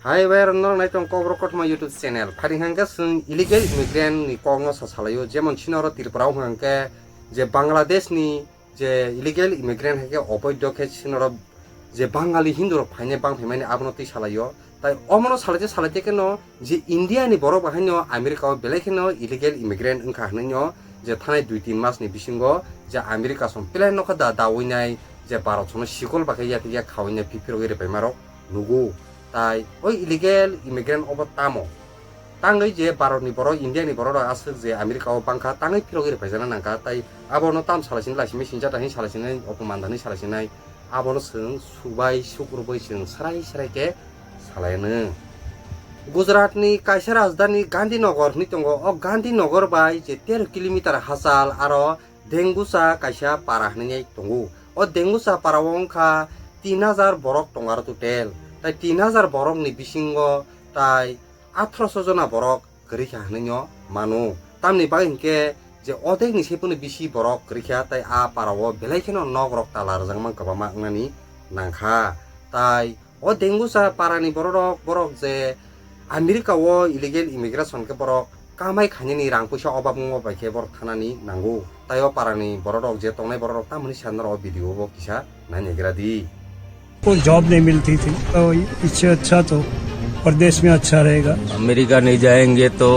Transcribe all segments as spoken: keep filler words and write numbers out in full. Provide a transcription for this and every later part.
Hai bai rok norok nai tong Kokborok Kothoma YouTube channel. Phari hwnkhe chwng illegal immigrant ni kok no sa salaio. Jemon chini oro Tripura o hwnkhe je Bangladesh ni je illegal immigrant hai khe oboidho khe chini oro je Bangali Hindu rok phainai bang phaimani abono twi salaio. Tai omono salaite salaite kheno je India ni borok bahai no America o belai kheno illegal immigrant wngkha hwnwi no je thanai dui tin mas ni bisingo je America song plane no khe da dawi nai je Bharat sono sikol ba khe yak yak khawi nai phiphi rogwi rwpai ma rok nugo. Tai o illegal immigrant obo tamo? Tangwi je Bharat ni borok, India ni borok rok aswk je America o bangkha, tangwi phirogwi rwphaijana nangkha, tai abono tam salai sini laisimi sinjata hin salai sini opoman da hin salai sinai, abono chwng subai sukrubwi chwng srai srai khe salai anw. Gujarat ni kaisa rajdhani Gandhinagar hinwi tongo, o Gandhinagar bai je tero kilometer hachal aro Dengusa kaisa para hinwi tongo. O Dengusa para o wngkha tin hajar borok tongo aro total. Tai tin hajar borok ni bisingo tai athroso jona borok kwrwi kha hinwi no mano. Tamni bagwi hinkhe je odek ni se phano bisi borok kwrwi kha, tai a para o belai kheno nok rok tala rwjakma kwbangma wngnani nangkha. Tai o Dengusa para ni borok rok, borok je America o illegal immigration khe borok kamai khainani rang puisa obab wngma bai khe borok thanani nango. Tai o para ni borok rok je tongnai borok rok tamoni sa norok o video bo kisa nai naigra di. को जॉब नहीं मिलती थी, तो इससे अच्छा तो परदेश में अच्छा रहेगा। अमेरिका नहीं जाएंगे तो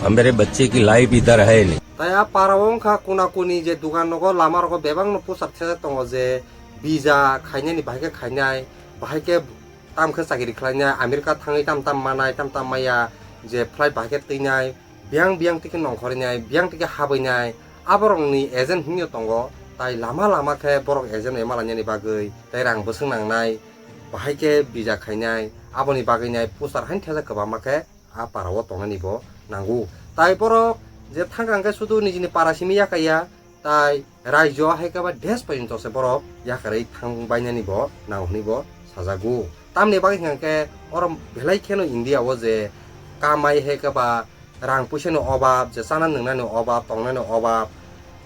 हमारे बच्चे की लाइफ इधर है नहीं। Tai a para o wngkha kuna kuni je dugan rogo lama rogo bebak no puchar thajak tongo je visa khainani bahai khe khainai, bahai khe tam khe chakiri khlainai, America thangwi tam tam manai, tam tam maya, je flight bahai khe twinai, biyang biyang tike nongkhornai, biyang tike habwinai, aborokni agent hinyo tongo, tai lama lama khe borok agent oi malainani bagwi, tai rang bwswk nangnai, bahai khe visa khainai, aboni bagwi nai puchar hain thajak kwbangma khe a para o tongnani bo nango. Tai borok je thangkha hwnkhe sudu nijini para simi yakaiya, tai raijo hai khe ba desh porjonto se borok yakarwi thang bainani bo nango hwnwi bo sajago. Tamni bagwi hwnkhe oro belai kheno India o je kamai hai khe ba rang puisa ni obab, je chana nwngnani obab, tongnani obab,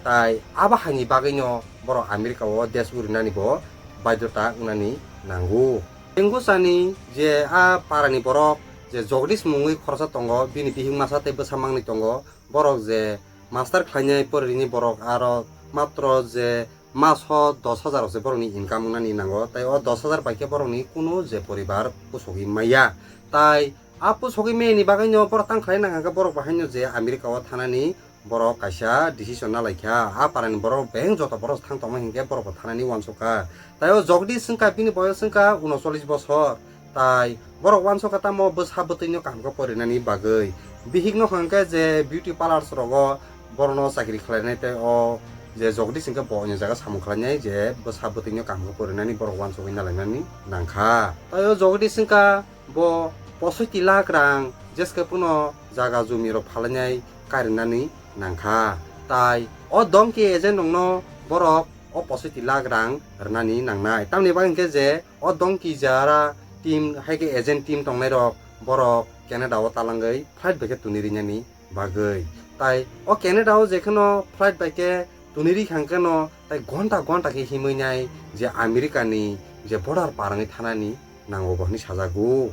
tai abo haini bagwino borok America o desh urinani bo baidhota wngnani nango. Tengusani je a parani borok je Jagdish mungwi khoroksa tongo, bini bihik masa tei bwsa mangni tongo, borok je master khlainai poririni borok aro matro je maso dos hajar rok se borokni income wngnani nango, tai o dos hajar bai khe borokni kunu je poribar pusogwi maya. Tai a pusogwi mayani bagwino borok tang khlai nang kha borok bahaino je America o thanani borok kaisa decision nalai kha. A parani borok beng joto borok thang tongma hinkhe borok bo thanani uansuk kha. Tai o Jagdish wngkha, bini boyos wngkha unocholish bosor. Tai borok uansukha tamo bwsa bwtwino kaham khe porinani bagwi. Bihikno hwnkhe je beauty parlors rogo borokno chakri khlainai, tei o je Jagdish hwnkhe bo onyo jaga samung khlainai je bwsa bwtwino kaham khe porinani borok uansugwi nalainani nangkha. Tai o Jagdish wngkha bo posoiti lakh rang jeske puno jaga jumi rok phalainai karinani nangkha. Tai o donkey agent rokno borok o posoiti lakh rang rwnani nangnai. Tamni bagwi hwnkhe je o donkey jara team hai khe agent team tongnai rok borok Canada o talangwi flight bai khe tuni rinani bagwi. Tai o Canada o jekheno flight bai khe tuni ri kha hwnkhe no tai gonta gonta khe himwi nai je America ni je border par wngwi thanani nango bo hwnwi sajago.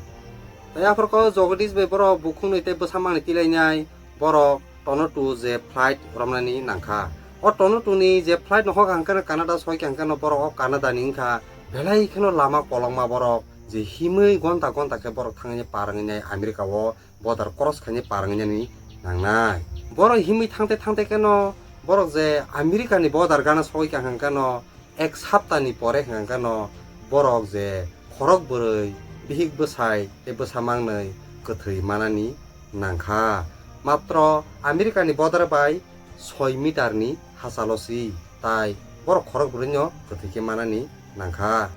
Tai aphuru khe Jagdish bai borok bukhuknwi tei bwsa mangni tilainai borok Toronto je flight romnani nangkha. O Toronto ni je flight no hokha hwnkhe no Canada soikha hwnkhe no borok o Canada ni wngkha belai kheno lama kolokma borok je himwi gonta gonta khe borok thangwi par wngwi nai America o border cross khainai par wngwi nani nangnai. Borok himwi thangte thangte kheno borok je America ni border gana soikha hwnkhe no ek sapta ni pore hwnkhe no borok je khorok bwrwi, bihik bwsai tei bwsa mangnwi kwthwi manani nangkha. Matro America ni border bai soi meter ni hachalo si, tai borok khorok bwrwi no kwthwi khe manani nangkha.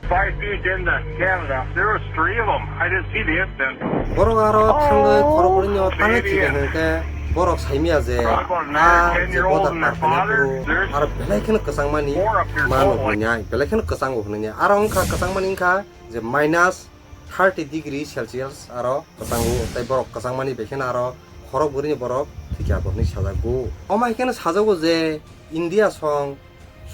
Five feet into Canada. There was three of them. I didn't see the incident. Borok aro thangwi khorokbwrwino tangwi chikha hwnkhe borok saimaya je a je border par khaina phuru aro belai kheno kwchangmani ma nuk hwnwi belai kheno kwchango hwnwi. Aro wngkha kwchangmani wngkha je minus thirty degree Celsius aro kwchango, tei borok kwchangmani bai kheno aro khorokbwrwini borok thwikha bo hwnwi sajago. Omo hai kheno sajago je India song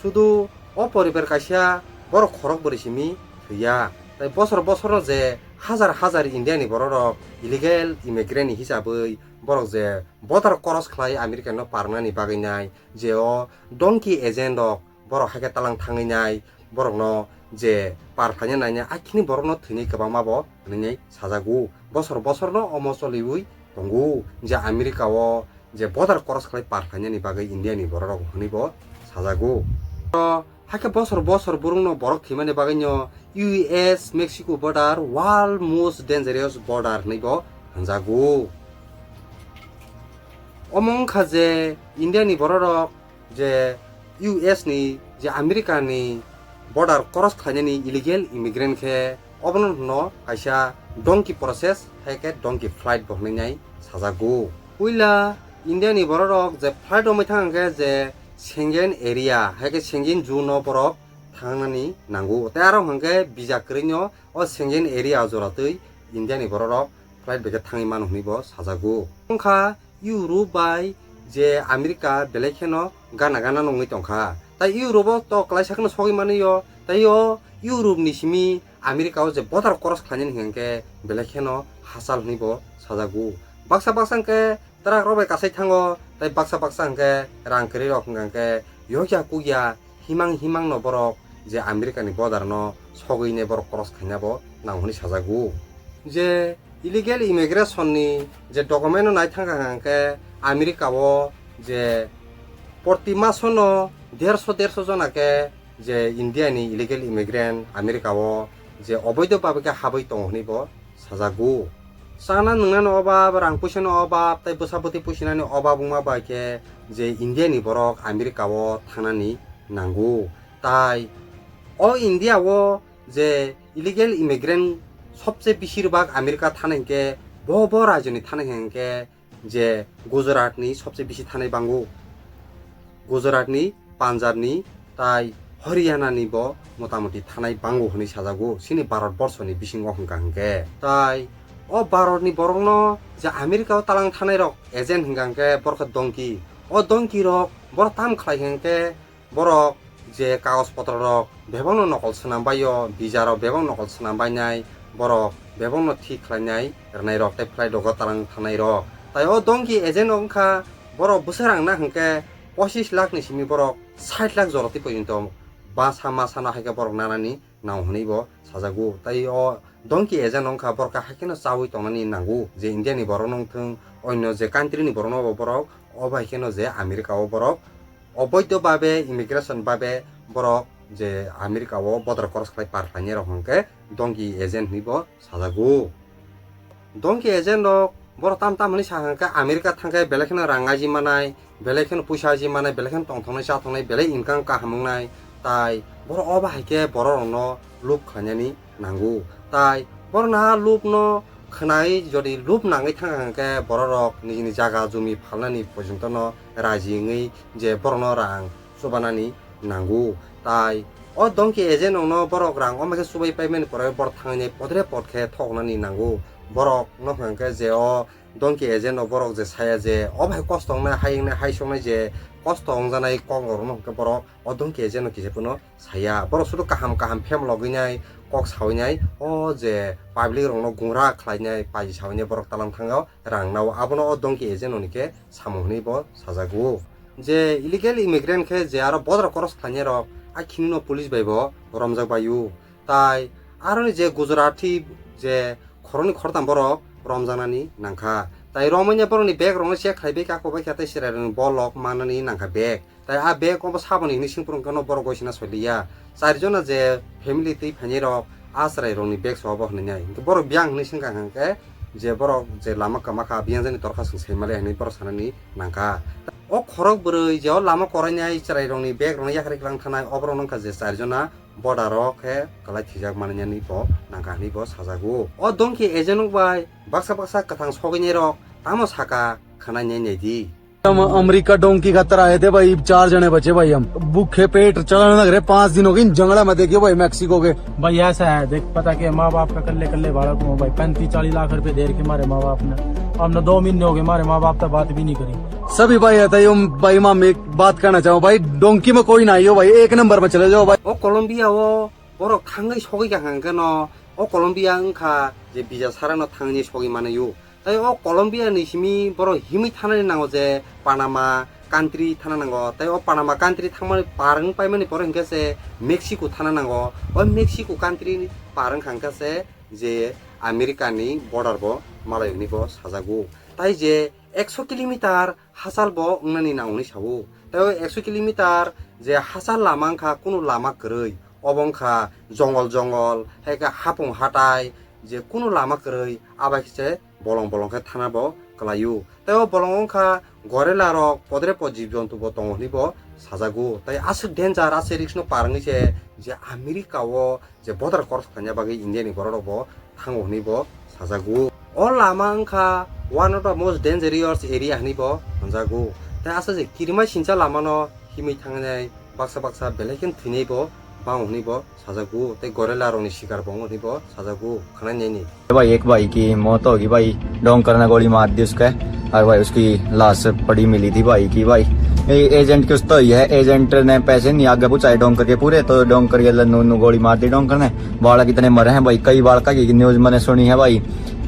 sudu o poribar kaisa borok khorok bwrwi simi thwiya. Tai bosor bosorno je hajar hajar India ni borok rok illegal immigrant ni hisabwi borok je border cross khlai America no parnani bagwi nai je o donkey agent rok borok hai khe talang thangwi nai, borokno je par phaina naina akhini borokno thwinai kwbangma bo hwnwi sajago. Bosor bosorno omo choliwi tongo je America o je border cross khlai par phainani bagwi India ni borok rok hwnwi bo sajago. Oro hai khe bosor bosor borokno borok thwimani bagwino U S Mexico border world most dangerous border hwnwi bo hwnjago. Omo wngkha je India ni borok rok je U S ni je America ni border cross khlainani illegal immigrant khe obono hwno kaisa donkey process hai khe donkey flight bo hwnwi nai sajago. Puila India ni borok rok je flight romwi thang khe je Schengen area hai khe Schengen zone o borok thangnani nango. Tei aro hwnkhe visa kwrwino o Schengen area jora twi India ni borok rok flight bai khe thangwi mano hwnwi bo sajago. Wngkha Europe bai je America belai kheno gana gana nungwi tongkha. Tai Europe o to kwlaisa kheno sogwi manwi o. Tai o Europe ni simi America o je border cross khlainani hwnkhe belai kheno hachal hwnwi bo sajago. Baksa baksa hwnkhe truck rok bai kasai thango, tai baksa baksa hwnkhe rang kwrwi rok hwnkhe yokya kukya himang himang no borok je America ni border no sogwi ne borok cross khaina bo nang hwnwi sajago. Je illegal immigration ni je document no nai thangkha hwnkhe America o je proti maso no derso derso jona khe je India ni illegal immigrant America o je oboido babe khe habwi tongo hwnwi bo sajago. Chana nwngnani obab, rang puisano obab, tei bwsa bwtwi puisinani obab wngma bai khe je India ni borok America o thangnani nango. Tai o India o je illegal immigrant sobse beshirbak America thanai hwnkhe bo bo rajyoni thanai hwnkhe je Gujarat ni sobse bisi thanai bango, Gujarat ni, Punjab ni, tai Haryana ni bo motamoti thanai bango hwnwi sajago chini Bharat borsho ni bisingo hwnkha hwnkhe. Tai o Bharat ni borok no je America o talang thanai rok agent hwnkha hwnkhe borok khe donkey. O donkey rok borok tam khlai hwnkhe borok je kagoj potro rok bebakno nokol swnam bai o, visa rok bebak nokol swnam bai nai, borok bebakno thik khlai nai rwnai rok tei flight rogo talang thanai rok. Tai o donkey agent rok wngkha borok bwsarang na hwnkhe pochis lakh ni simi borok sait lakh jora twi porjonto basa masa no hai khe borok nanani nang hwnwi bo sajago. Tai o donkey agent wngkha borok khe hai kheno chaui tongnani nango je India ni borok no wngthwng, onyo je country ni borok no bo borok, o bai kheno je America o borok oboido babe immigration babe borok je America o border cross khlai par khlainai rok hwnkhe donkey agent hwnwi bo sajago. Donkey agent rok borok tam tam hwnwi sa hwnkhe America thangkhe belai kheno rang aji manai, belai kheno puisa aji manai, belai kheno tongthoknai chathoknai, belai income kaham wngnai, tai borok o bahai khe borok rokno lub khlainani nango. Tai borok naha lub no khwnai jodi lub nangwi thangkha hwnkhe borok rok nijini jaga jumi phalnani porjonto no raji wngwi je borok no rang chubanani nango. Tai o donkey agent rok no borok rang omo khe chubai paimani pore borok thangwi nai podre pod khe thoknani nango. Borok no hwnkhe je o donkey agent rok borok je saya je o bahai kosto wngnai, hai wngnai, hai soknai je kosto wngjanai kok rok no hwnkhe borok o donkey agent no kisa phano saya. Borok sudu kaham kaham phemlogwi nai, kok sawi nai, o je public rok no gungra khlai nai, paji sawi nai borok talang thango rang nao. Abono o donkey agent rok ni khe samung hwnwi bo sajago. Je illegal immigrant khe je aro border cross khlainai rok, a khini no police bai bo romjak bai o. Tai aroni je Gujarati je khoroknwi khoroktham borok romjaknani nangkha. Tai romwi nai borokni bag rokno check khlaibai kha, kobai kha tei chwrairokni bolok mannani nangkha bag. Tai a bag obo saboni hinwi singphuru hwnkhe no borok goi sina soi liya. Char jona je family twi phainai rok a chwrairokni bag se obo hwnwi nai. Hwnkhe borok biyang hwnwi swngkha hwnkhe je borok je lama kwma kha biyang jani torkha chwng sai male hwnwi borok sanani nangkha. O khorok bwrwi je o lama korainai chwrairokni bag rokno yakarwi kwlang thanai oborok wngkha je char jona. Border o khe kwlai thwijak manwi nani bo nangkha hwnwi bo sajago. O donkey agent rok bai baksa baksa kwthang sogwinai rok tamo saka khwnai nai nai di. हम America donkey का तरह आए थे भाई, चार जने बचे भाई हम। भूखे पेट चलने लग रहे, पांच दिन हो गए इन जंगला में, देखिए भाई, मैक्सिको के। भाई ऐसा है, देख, पता क्या, माँ बाप का कल्ले कल्ले बालक हूँ भाई, पैंतीस चालीस लाख रुपए दे रखे हमारे माँ बाप ने। हमने दो महीने हो गए, हमारे माँ बाप से बात भी नहीं करी। सभी भाई आते हैं, हम भाई माँ में एक बात कहना चाहूँ भाई, डोंकी में कोई ना आइयो भाई, एक नंबर में चले जाओ भाई। O Colombia o borok thangwi sogwi ka hwnkhe no, o Colombia wngkha je visa sara no thangwi sogwi manayo. Tai o Colombia ni simi borok himwi thanani nango je Panama country thana nango. Tai o Panama country thangmani par wng paimani pore hwnkhe se Mexico thana nango. O Mexico country ni par wngkha hwnkhe se je America ni border bo malai hwnwi bo sajago. Tai je ekso kilometer hachal bo wngnani nang hwnwi sao. Tai o ekso kilometer je hachal lama wngkha, kunu lama kwrwi. Obo wngkha jongol jongol, hai khe hapung hatai, je kunu lama kwrwi, abai khe se bolong bolong khe thana bo kwlaio. Tai o bolong wngkha gorilla rok, podre pod jib jontu bo tongo hwnwi bo sajago. Tai aswk danger, aswk risk no par wngwi se je America o je border cross khlaina bagwi India ni borok rok bo thango hwnwi bo sajago. O lama wngkha one of the most dangerous area hwnwi bo hwnjago. Tai aswk je kirima sincha lama no himwi thangnai, baksa baksa belai khe thwinai bo bango hwnwi bo sajago. Tai gorilla rokni sikar bo wngo hwnwi bo sajago, khwnai nai ni. भाई, एक भाई की मौत होगी भाई, डोंकर ने गोली मार दी उसके। और भाई, उसकी लाश पड़ी मिली थी भाई की भाई। ये एजेंट कुछ तो ही है, एजेंट ने पैसे नहीं आगे पहुंचाए डोंकर के पूरे, तो डोंकर के नू नू गोली मार दी डोंकर ने। बालक इतने मरे हैं भाई, कई बालका की न्यूज मैंने सुनी है भाई।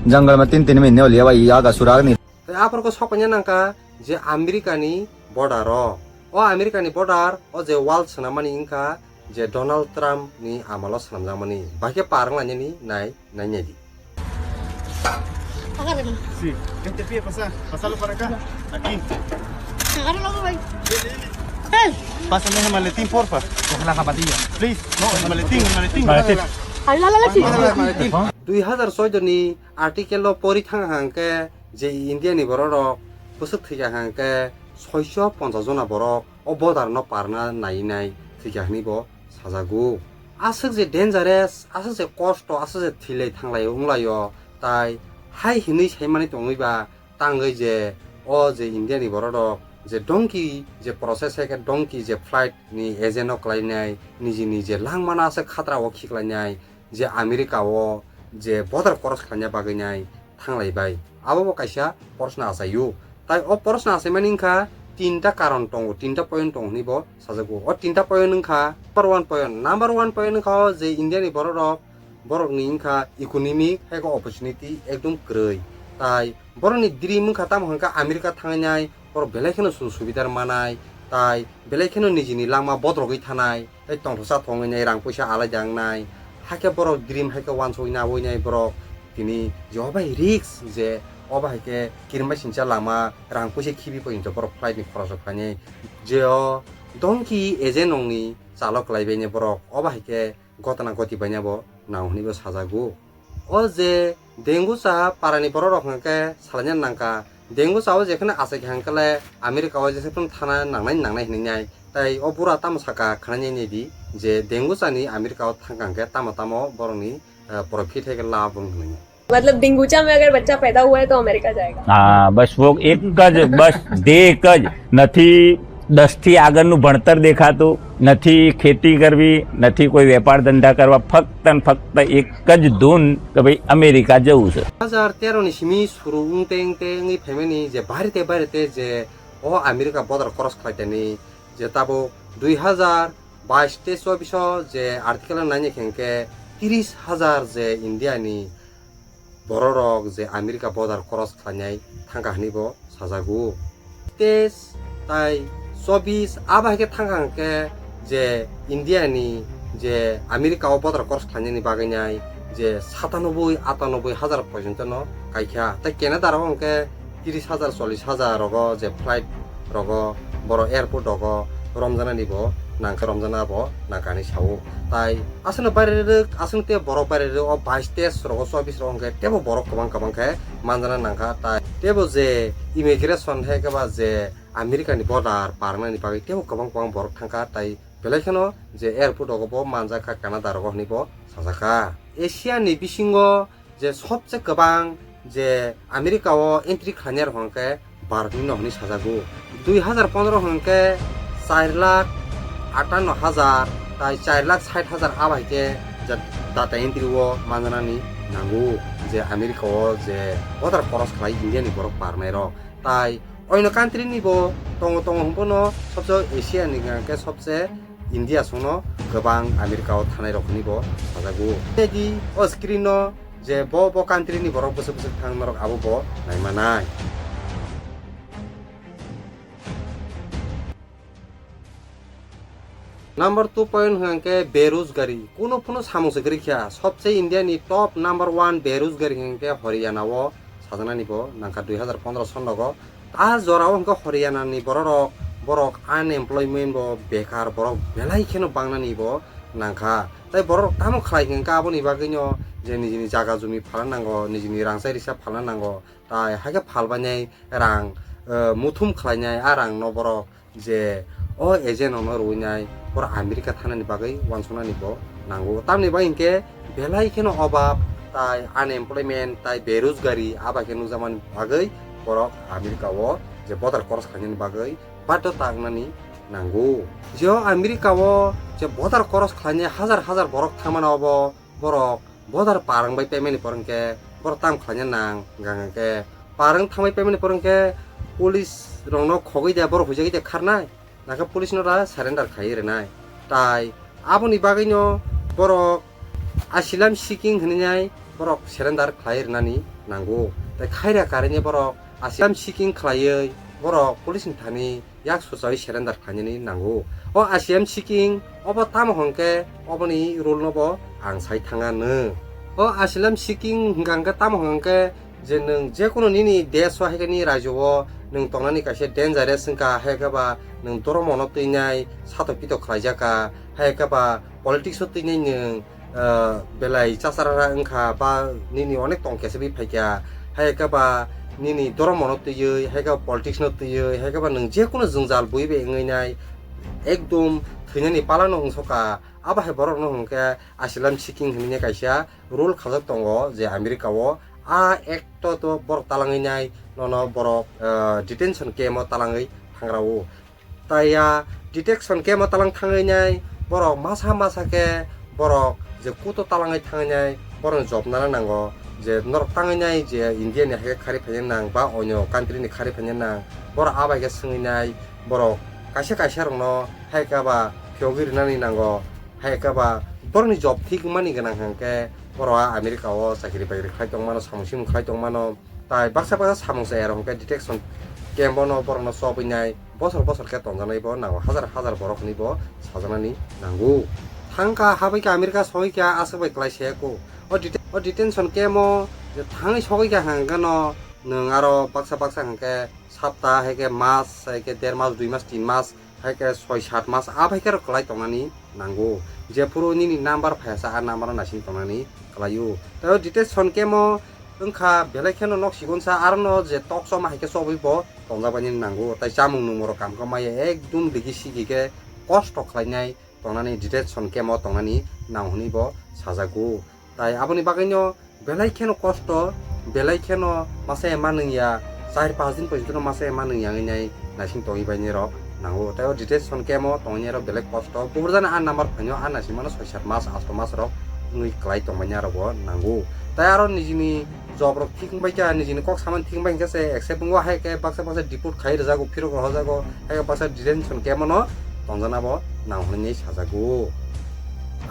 जंगल में तीन तीन महीने हो लिया भाई, आगा सुराग नहीं। Tai aphor ko sokpanya nangkha je America ni border o. O America ni border o je wall swnamani wngkha je Donald Trump ni amalo swnamjakmani. Bahai khe par wnglainani nai, nai nai di. Agárrame. Sí, este pie pasa, pasalo para acá. Aquí. Agárralo, güey. Hey. Pásame ese maletín, porfa. Coge la zapatilla. Please, no, el maletín, el maletín. Maletín. Ay, la, la, la, sí. Maletín. Dui hazar soido ni article o pori thang hangke je India ni borok rok bwswk thwikha hangke soiso ponchas jona borok o border no parna nai nai thwikha hwnwi bo sajago. Aswk je dangerous, aswk je kosto, aswk je thwilai thanglai wnglaio, tai hai hwnwi saimani tongwi ba tangwi je o je India ni borok rok je donkey je process hai khe donkey je flight ni agent no klainai, nijini je langmano aswk khatra o khiklainai, je America o je border cross khlaina bagwi nai thanglai bai. Abo bo kaisa porosno achaio. Tai o porosno achaimani wngkha tinta karon tongo, tinta point tongo hwnwi bo sajago. O tinta point wngkha number one point. Number one point wngkha o je India ni borok rok, borok ni wngkha economic hai khe opportunity ekdom kwrwi. Tai borok ni dream wngkha tamo hwnkha America thangnai, borok belai kheno sujog subidar manai, tai belai kheno nijini langma bodrogwi thanai. Tei tongthoksa thongwi nai, rang puisa alai da wngnai. Hakhe borok dream hai khe wansukna wi nai borok tini je o bai risk je o bai khe kirima sincha lama rang puisa khibi poi hinjo borok flight ni khoroksa phainai. Je o donkey agent nongni chalo kwlai bai nai borok o bai khe gotana goti bai nai bo nang hwnwi bo sajago. O je dengue cha parani borok rok hwnkhe salaina nangkha. Dengue cha o jekheno achai kha hwnkhe le America o jesa phano thana nangnai nangnai hinwi nai. Tai o bura tamo saka khwnai nai di je dengue cha ni America o thangkha hwnkhe tamo tamo borokni, eh, profit hai khe lab wng hinwi nai. मतलब डेंगूचा में अगर बच्चा पैदा हुआ है तो अमेरिका जाएगा। हाँ, बस वो एक का जो, बस दे एक જ, નથી દસ થી આગળનું ભણતર દેખાતું, નથી ખેતી કરવી, નથી કોઈ વેપાર ધંધા કરવા, ફક્ત ને ફક્ત એક જ ધૂન કે ભાઈ અમેરિકા જવું છે. Hazar tero ni simi suru wngte wngte wngwi phaimani je barite barite je o America border cross khlaitani je tabuk dui hazar bais tei chobbish o je article naina khe hwnkhe tris hazar je India ni borok rok je America border cross khlainai thangkha hwnwi bo sajago. Tei tai chobbish abo hai khe thangkha hwnkhe je India ni je America o border cross khlainani bagwi nai je satanoboi atanoboi hazar porjonto no kaikha. Tei Canada rok hwnkhe tris hazar chollish hazar rogo je flight rogo, borok airport rogo romjanani bo nangkhe romjana bo nangkha hinwi sao. Tai aswkno baire rwk, aswkno tei borok baire rwk, o bais teis rogo, chobbish rogo hwnkhe teibo borok kwbang kwbang khe manjana nangkha. Tai teibo je immigration hai khe ba je America ni border parnani bagwi teibo kwbang kwbang borok thangkha. Tai belai kheno je airport rogo bo manjakha Canada rogo hinwi bo sajakha. Asia ni bisingo je sobse kwbang je America o entry khlainai rok hwnkhe Bharat ni no hwnwi sajago. Dui hazar pondro hwnkhe char lakh atanno hazar tai char lakh sait hazar abo hai khe je data entry o manjanani nango je America o je border cross khlai India ni borok parnai rok. Tai oino country ni bo tongo tongo hwnphano sobse Asia ni hwnkhe sobse India songno kwbang America o thanai rok hwnwi bo sajago. Nai di o screen no je bo bo country ni borok bwswk bwswk thang norok abo bo naimanai. Number two point hwnkhe berojgari. Kuno phano samung se kwrwi kha. Sobse India ni top number one berojgari hwnkhe Haryana o sajaknani bo nangkha dui hazar pondro son nogo. A jora o hwnkhe Haryana ni borok rok, borok unemployment bo bekar borok belai kheno bangnani bo nangkha. Tai borok rok tamo khlai hwnkhe aboni bagwi no je nijini jaga jumi phalna nango, nijini rangchak risa phalna nango. Tai haikhe phalbainai rang, eh, muthum khlainai a rang no borok je o agent rokno rwinai borok America thanani bagwi uansuknani bo nango. Tamni bagwi hinkhe belai kheno obab tai unemployment tai berojgari abo khe nukjakmani bagwi borok America o je border cross khlainani bagwi badhyota wngnani nango. Je o America o je border cross khlainai hajar hajar borok thangmani obo borok border par wngbai paimani por hwnkhe borok tam khlaina nang, hwnkha hwnkhe par wng thangbai paimani por hwnkhe police rokno khogwi da borok huijagwi da kharnai, nakhe police no da surrender khaiwi rwnai. Tai aboni bagwino borok asylum seeking hwnwi borok surrender khlaiwi rwnani nango. Tai khaira karwi borok asylum seeking khlaiwi borok police ni thani yak sochawi surrender khlainani nango. O asylum seeking obo tamo hwnkhe oboni rule no bo ang sai thanga nw. O asylum seeking hwnkha hwnkhe tamo hwnkha hwnkhe je nwng jekono nini desh o haikhe nini rajyo o nwng tongnani kaisa dangerous wngkha, haikhe ba nwng dhormo no twinai satok pitok khlaijak kha, haikhe ba politics o twinai nwng ah, belai chasarara wngkha ba nini onek tong kesegwi phaikha, hai khe ba nini dhormo no twiwi, hai khe ba politics no twiwi, hai khe ba nwng jekono jwngjal bui bai wngwi nai ekdom thwinani pala no wngsokha. Abo hai borok no hwnkhe asylum seeking hwnwi kaisa rule khajak tongo je America o, a act o to borok talangwi nai nono borok, ah, detention camp o talangwi thangra o. Tai ya detention camp o talang thangwi nai borok masa masa khe borok je kuto talangwi thangwi nai borokni jobna nango je norok tangwi nai je India ni hai khe khari phaina nang ba onyo country ni khari phaina nang, borok abai khe swngwi nai borok kaisa kaisa rokno hai khe ba phiyogwi rwnani nango, hai khe ba borokni job thik wngmani gwnang hwnkhe borok a America o chakri bakri khlai tongmano, samung simung khlai tongmano. Tai baksa baksa samung chaya rok hwnkhe detention camp o no borok no chobwi nai bosor bosor khe tonjaknai bo nango, hazar hazar borok hinwi bo sajaknani nango. Thangkha habwi khe America sogwi kha aswk bai kwlai se ko. O dete-, o detention camp o je thangwi sogwi kha hwnkhe no nwng aro baksa baksa hwnkhe sapta hai khe mas hai khe der mas dui mas tin mas hai khe soi sat mas a bai khe rok kwlai tongnani nango. Jephuru nini number phaiya sa, a number o naising tongnani kwlaio. Tei o detention camp o wngkha belai kheno nok sigon sa, aro no je tok choma hai khe chobwi bo tongjak bai nini nango. Tai chamung nungmung rok kam khe maya ekdum digi sigi khe kosto khlainai tongnani, detention camp o tongnani nang hwnwi bo sajago. Tai aboni bagwino belai kheno kosto, belai kheno masa ema nungya, char panch din porjonto no masa ema nungya wngwi nai naising tongwi bainai rok nango. Tai o detention camp o tongnai rok belai kosto. Bubrjani a number phaino a naising mano soi sat mas, asto mas rok wngwi kwlai tongbainai rok bo nango. Tai aro nijini job rok thik wngbai kha, nijini kok samani thik wngbai kha se accept wngo, hai khe baksa baksa deport khai rwjago, phirok rohorjago, hai khe baksa detention camp o no tongjana bo nang hwnwi sajago.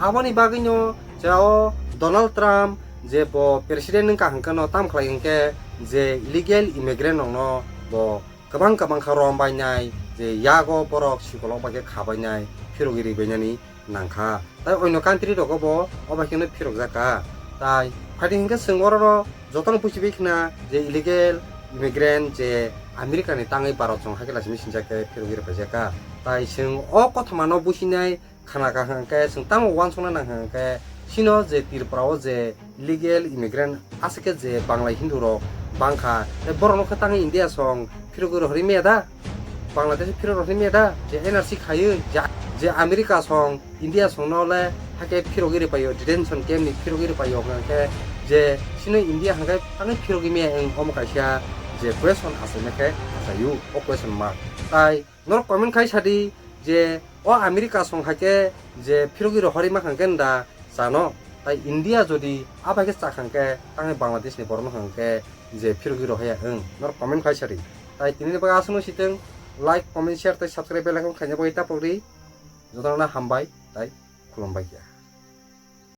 Aboni bagwino je o Donald Trump je bo president wngkha hwnkhe no tam khlai hwnkhe je illegal immigrant rokno bo kwbang kwbang kha rom bainai, je yago borok sikolok bai khe kha bainai, phirogwi ri bainani nangkha. Tai oino country rogo bo o bai kheno phirok jak kha. Tai phaidi hwnkhe chwng oro jotono buchibai khna je illegal immigrant je America ni tangwi Bharat song hai khe laisimi sinjak khe phirogwi ri paijak kha. Tai chwng o kothoma no buchinai khna kha hwnkhe chwng tamo uansukna nang kha hwnkhe chino je Tripura o je illegal immigrant aswk khe je Bangla Hindu rok bangkha, tei borok no khe tangwi India song phirogwi rohorwi maya da? Bangladesh phirok rohorwi maya da? Je N R C khaiwi je, je America song India song no le hakhe phirogwi rwpaio, detention camp ni phirogwi rwpaio hwnkhe je chino India hwnkhe tangwi phirogwi maya wng omo kaisa je question achaima khe achaio o question mark. Tai norok comment khai sadi je o America song hai khe je phirogwi rohorwi mankha hwnkhe nda chano? Tai India jodi abai khe chakha hwnkhe, tangwi Bangladesh ni borok no hwnkhe je phirogwi rohaya wng, norok comment khai sadi. Tai tini ni bagwi aswk no sitwng, like, comment, share tai subscribe bell icon khaina bagwi tapokdi. Jotono hambai tai khulumbai kha.